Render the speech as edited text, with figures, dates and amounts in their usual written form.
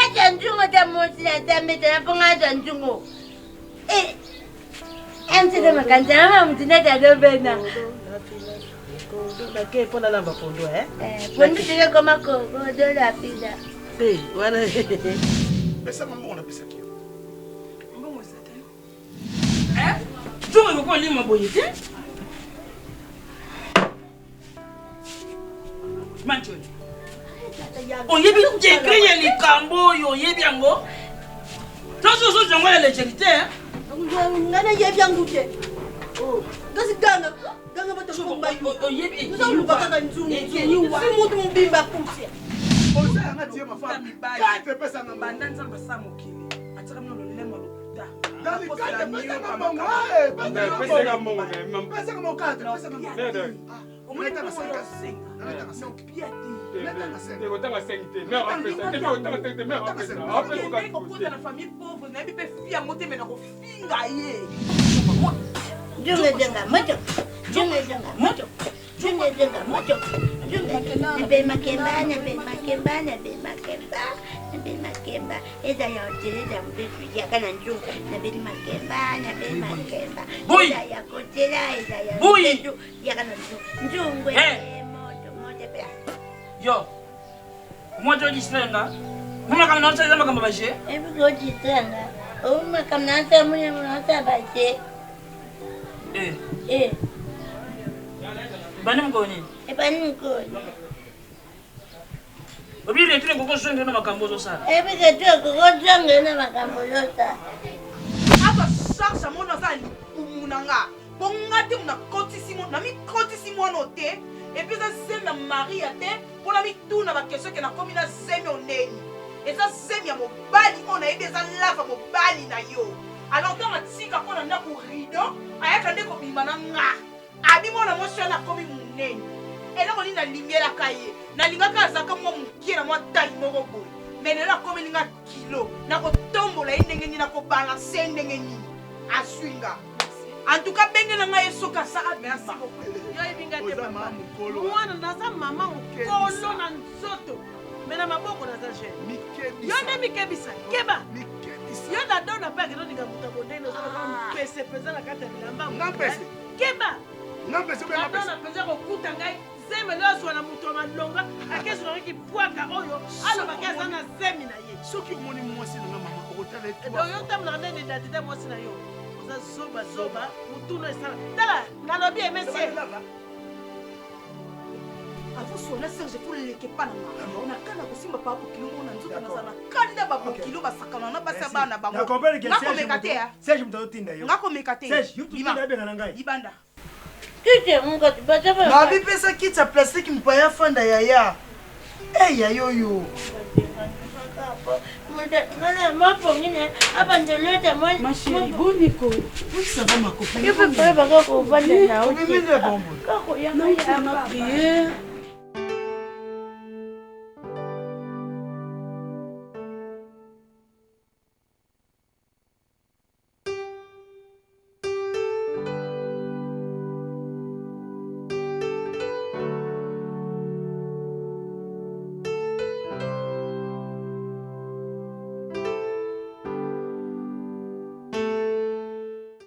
Nazwa nzungu ta mosi na nzambe tala mpo nga nazwa nzungu. Eh, emsete makanisa na mamutu neti alobena. Nake mpo nalamba pondu eh? Eh, pondu teke koma kodola pila. Te, wana. Pesa nga mbongo napesaki yo. Mbongo eza te. Eh? Nzungu ekoki kolima boye te? Manchoni. Oyebi degré ya likambo oyo oyebi yango? Tozo ozozwa yango ya légèreté. Ngai nayebi yango te. Oh, kasi ganga ganga bato komba yo. Oyebi ozoluka kaka nzungu si mutu mobimba kutia. Oza yanga tie mafa. Kate pesa nga banda nzambe asala mokili. Atika bino lolemo lokuta. Dali kate pesa nga mbongo. Pesa nga mbongo. Pesa nga mbongo kate pesa nga mbongo. Okota na famille pauvre nayebi mpe fi yango te me nakofinga ye. Junga junga moto. Junga junga moto. Junga junga moto. Junga nabe makemba nabe makemba nabe makemba nabe makemba eza ya otele eza ya mobesu yaka na nzungu nabe makemba nabe makemba eza ya kotela eza ya mobesu yaka na nzungu nzungu moto moto pe yo mwa to distraire nga mo makambo na eza makambo baje ebi ko distraire nga o makambo na nsa mo na nsa baje eh eh bani mokolo nini ebani mokolo obi retour ekoki ozongela na makambo ozosala ebi retour ekoki ozongela na makambo ozosala azwa charge ya mwana aza libumu na nga mpo nga te nakotisi namikotisi mwana te epuis eza zemi ya maria te mpo na mituna bakestion ke nakomi na zemi oneni eza zemi ya mobali oyo nayebi eza lava mobali na yo alors ntango atika mpo na ndako rido ayaka nde kobima na nga Abi mwana mwasi wana akomi munene. Eloko nini nalingelaka ye? Nalingaka azalaka mwa mokie na mwa taille moko boye. Mais lelo akomeli nga kilo. Nakotombola ye ndenge nini? Nakobalanse ye ndenge nini? Azwi nga. En tout cas bengela nga ye soki asa abima. Yo oyebi nga te papa. Mwana naza mama mokolo na nzoto. Mais na maboko naza jeune. Yo nde mikebisa. Keba. Yo na dona pe akende olinga moto ya bonene oza lokola mopese mpenza na kati ya bilamba. Nga mpese. Keba. Nga mpese obe nga mpese. Na dona mpenza kokuta ngai zemi lelo azwa na moto ya malonga akezwa ngai kibwaka oyo alobaki aza na zemi na ye. Soki omoni mwasi na nga mama okotala ye. Donc yo otambolaka nde na identité mwasi na yo. Oza zoba zoba mutuna esala. Tala nalobi emesie. Avant sona Serge faut leke pa na nga. Na kanda kosimba pa bokilo ngo na nzoto na na kanda ba bokilo basakana na basi ya bana bango. Na comprendre que Nga komeka te ah. Serge moto azotinda yo. Nga komeka te. Serge, yo tutinda abenga na ngai. Libanda. Mabi pesa kiti ya plastique mopaya afanda yaya. Eh yaya oyo. Ma chérie, boni ko. Oui, ça va ma copine. Yo pe koyebaka kovanda na yo te. Nauti na prière.